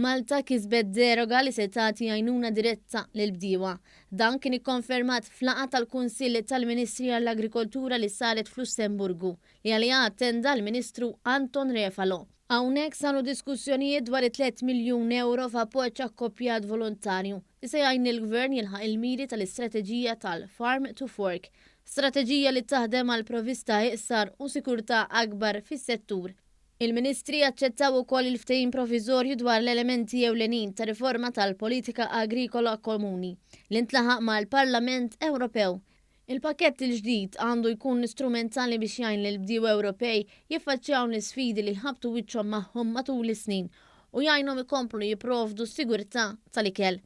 Malta kisbet deroga li se tagħti għajnuna diretta lill-bdiewa. Dan kien ikkonfermat f'laqgħa tal-Kunsill tal-Ministri għall-Agrikoltura li saret f'Lussemburgu, li għaliha attenda l-Ministru Anton Refalo. Hawnhekk saru diskussjonijiet dwar it-tlett miljun ewro f'appoġġ akkoppjat volontarju li se jgħin lill-Gvern jilħaq il-miri tal-istrateġija tal-Farm to Fork, strateġija li taħdem għal provvista iqsar u sikurtà akbar fis-settur. Il-Ministri aċċettaw ukoll il-ftehim proviżorju dwar l-elementi ewlenin ta' riforma tal-Politika Agrikola Komuni li ntlaħaq mal-Parlament Ewropew. Il-pakkett il-ġdid għandu jkun strumentali biex jgħin lill-bdiewa Ewropej jiffaċċjaw l-isfidi li jħabbtu wiċċhom magħhom matul is-snin u jgħinhom ikomplu jipprovdu s-sigurtà tal-ikel.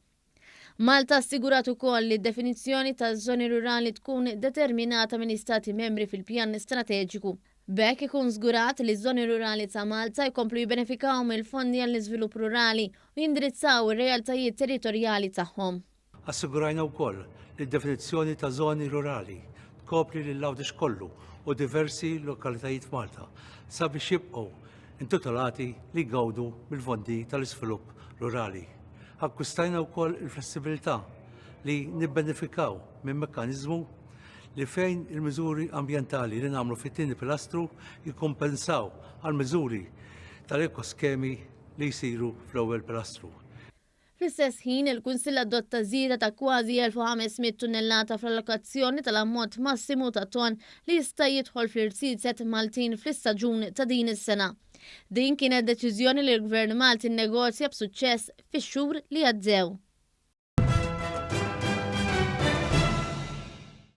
Malta assigurat ukoll li d-definizzjoni taż-żoni rurali tkun determinata mill-Istati Membri fil-Pjan Strateġiku. B'hekk ikun żgurat li ż-żoni rurali ta' Malta jkomplu jibbenefikaw mill-fondi għall-iżvilupp rurali u jindirizzaw ir-realtajiet territorjali tagħhom. Assigurajna wkoll li d-definizzjoni ta' żoni rurali tkopri lil Għawdex kollu u diversi lokalitajiet f'Malta sabiex jibqgħu intitolati li jgawdu mill-fondi tal-iżvilupp rurali. Akkwistajna wkoll il-flessibilità li nibbenefikaw minn mekkaniżmu li fejn il-miżuri ambjentali li nagħmlu fit-tieni pilastru jikkumpensaw għal miżuri tal-ekoskemi li jsiru fl-ewwel pilastru. Fl-istess ħin, il-Kunsill adotta żieda ta' kważi 1,500 tunnellata fl-allokazzjoni tal-ammont massimu ta' tonn li jista' jidħol fl-irziezet Maltin fl-istaġun ta' din is-sena. Din kienet deċiżjoni li l-Gvern Malti nnegozja b'suċċess fix-xhur li għaddew.